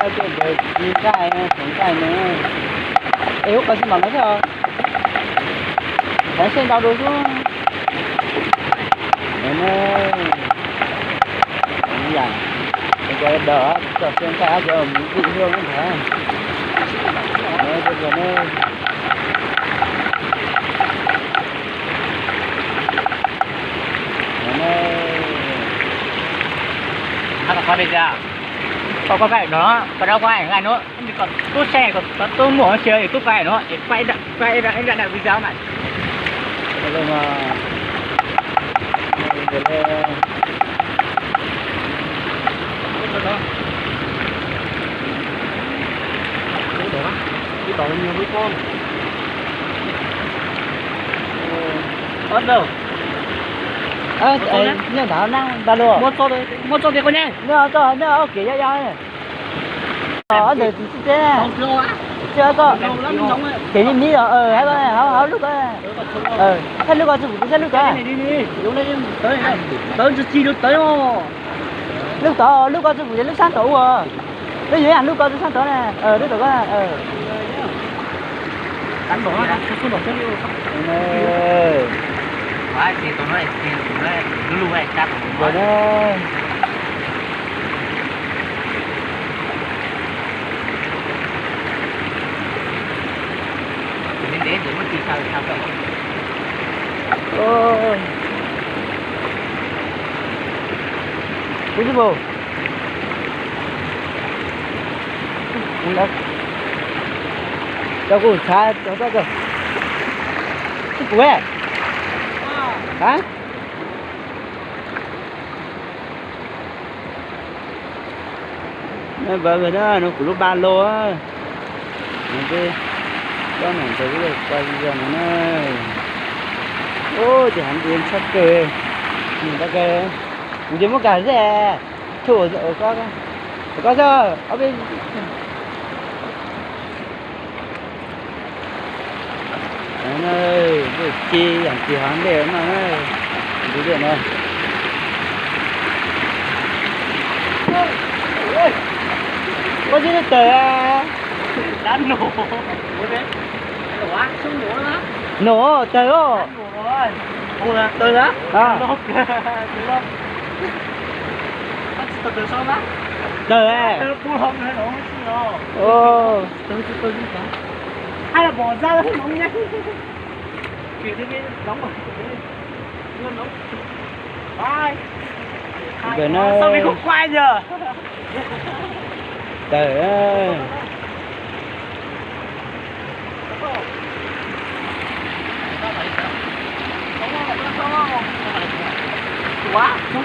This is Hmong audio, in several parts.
Ces nkawd tsis nqaij, tsis nqaij no. Es ub qhov xi mos no thiab os. Thaiv seb ntau dua xwb. Yam, cov daws tsis txawj seb nqaij, cov mus vim luag ntag. Koj koj no, koj dab koj nqaij no, koj tub saib, koj tub muaj hauv siab, tub koj no, koj ib zaj video mas. Nyob nrad nab npaj luaj. Muab tso tias koj nyob, nyob tso, nyob ua kev yau yau. Ob ntawd tsis txib teb, tsis koj, kev li miv os, hab lub ko, hab lub ko tsis pum teb, hab lub ko. Lub tod, lub ko tsis pum ces lub sab tod ua. Lub yuav yam lub ko tsis sab tod na, lub tod ko. Kuv tsis pum. Cov kuv txhav cov koj, tsis pum. A, no kuv lub npaj luaj. Peb coj ntawm ntawd lub ko no na. Ub, ces hav ntxwv tshaj kawg. Nws tau kawg. Kuv ces muab kag zej. Tshua, koj xwb, ob peb. Ci yam ci hov ntej no, ntxwv no. Koj tsis tawg a? Nov tawg os. Tawg. Ntawm no. Tawg. Muab xub,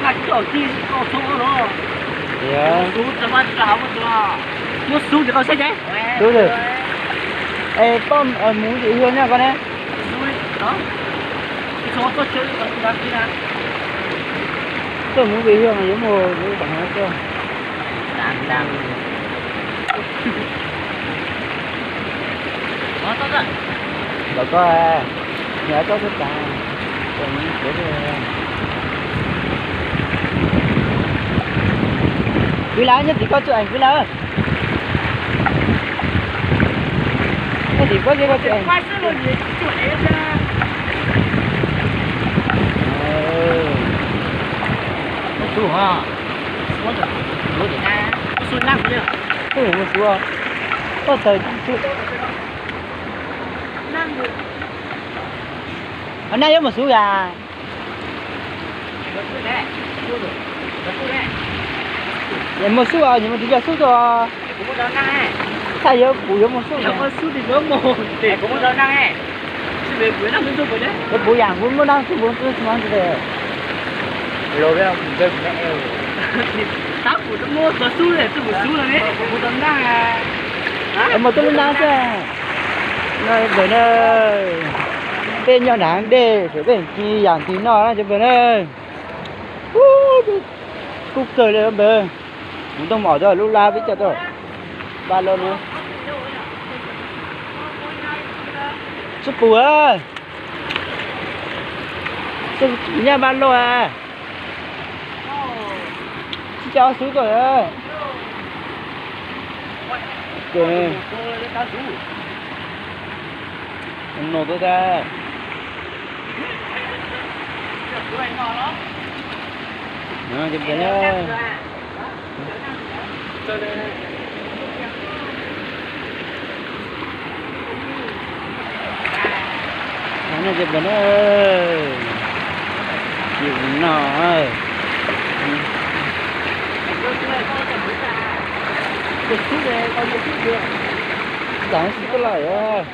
es koj mus vim hwj nyob koj ne. Koj mus vim hwj mas yuav mus lub tom no. Los koj, niam koj tuaj tas. Kwv lawv, nyob tim koj tsuj eem kwv lawv. Nyob tim koj tsuj eem. Mus xub, koj tawg. Naj yuav mus xub yas. Mus xub os, mus tiv coj xub tuaj. Txhaj yog kuv yuav mus xub. Kuv yam kuv muaj naj xub npaum xub xwb. Mus tuaj lub nab xwb. No ntawm na, peb nyob nram dej, peb ci yam tig no na cov npawg na. Kub kawg li npawg. Kuv ntoog mom tau lub lab peb coj tuaj. Npaj luaj na. Tsis pum, nyaj npaj luaj. Tsis coj xub tuaj. Ces no tau tas. Ces peb na, no ces peb na, ces no, txav xwb koj lawm.